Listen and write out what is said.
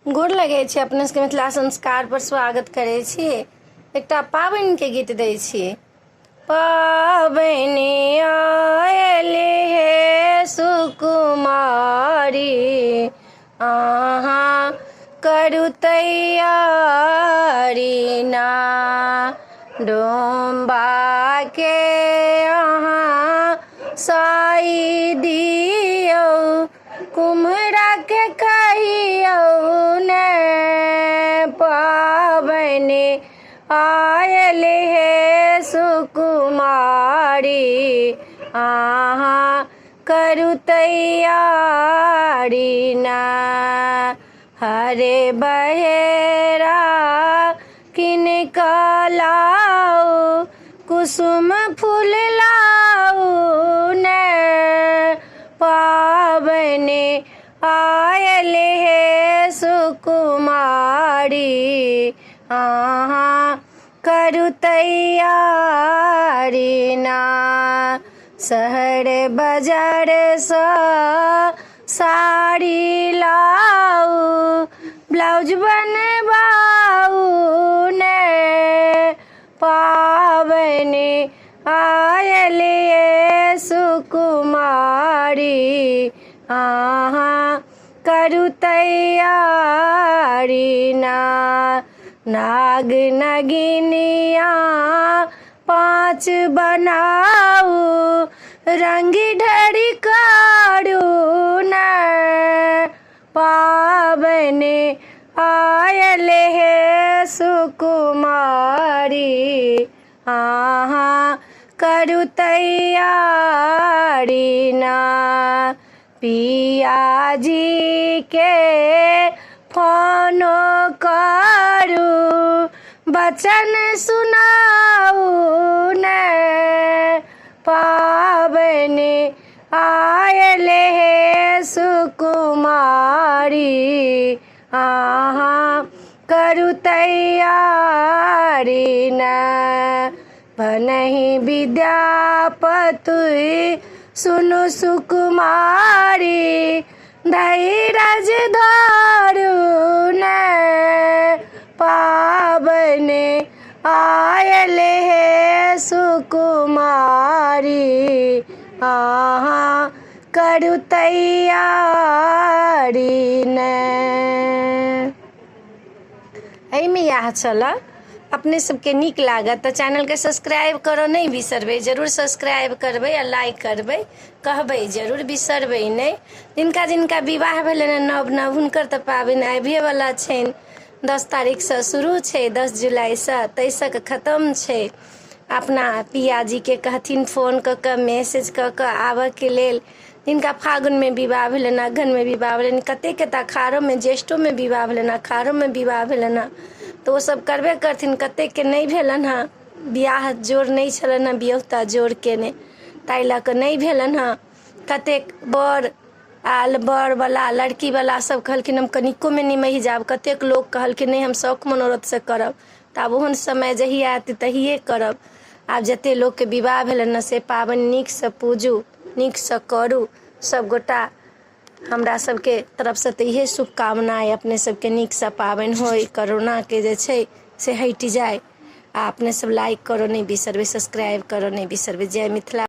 गोर लगै छी अपने सबके। मिथिला संस्कार पर स्वागत करै छी। एकटा पाबनिके गीत दै छी। पाबनि आयल हे सुकुमारी, अहाँ करू तैयारी ना। डोम्बाके अहाँ साई दियौ, कुम्हरा के कहियौ ने। पाबनि आयल हे सुकुमारी, अहाँ करू तैयारी ना। हरे बहेरा किन लाउ, कुसुम फूल लाउ ने। पाबनि आयल हे सुकुमारी, अहाँ करू तैयारी ना। शहर बाजारसँ साड़ी लाउ, ब्लाउज बनबाउ ने। पाबनि आयल ये सुकुमारी, अहाँ करू तैयारी ना। नाग नगिनिया पाँच बनाउ, रंग ढरी करू ने। पाबनि आयल हे सुकुमारी, अहाँ करू तैयारी ना। पियाजी के फोनो करू, वचन सुनाउ ने। पाबनि आयल हे सुकुमारी, अहाँ करू तैयारी ने। भनहि विद्यापति सुनु सुकुमारी, धैरज धरू ने। पाबनि आयल हे सुकुमारी, अहाँ करू तैयारी ने। एहिमे इएह छलए। अपने सबके नीक लागत तऽ चैनलके सब्सक्राइब करऽ नहि बिसरबै। जरूर सब्सक्राइब करबै आ लाइक करबै, कहबै जरूर, बिसरबै नहि। जिनका जिनका विवाह भेलनि हँ नव नव, हुनकर तऽ पाबनि आबिएवला छनि। 10 तारीखसँ शुरू छै, 10 जुलाइसँ 23क खतम छै। अपना पियाजीके कहथिन फोन कऽ कऽ, मैसेज कऽ कऽ आबऽके लेल। जिनका फागुनमे विवाह भेलनि, अगहनमे विवाह भेलनि, कतेकके तऽ अखाड़ोमे, ज्येष्ठोमे विवाह भेलनि, अखाड़ोमे विवाह भेलनि हँ, तऽ ओसभ करबे करथिन। कतेकके नहि भेलनि हँ बियाह, जोर नहि छलनि हँ बियहुता जोर कयने, ताहि लऽ कऽ नहि भेलनि हँ। कतेक बर आयल, बरवला लड़कीवला सभ कहलखिन हम कनिकोमे निमहि जायब। कतेक लोक कहलखिन नहि, हम शौख मनोरथसँ करब। तऽ आब ओहन समय जहिया एतै तहिये करब। आब जते लोकके विवाह भेलनि हँ, से पाबनि नीकसँ पूजू, नीकसँ करू सभगोटा। हमरा सबके तरफसँ तऽ इएह शुभकामना अइ, अपने सबके नीकसँ पाबनि होइ, करोनाके जे छै से हटि जाइ। आ अपने सब लाइक करऽ नहि बिसरबै, सब्सक्राइब करऽ नहि बिसरबै। जय मिथिला।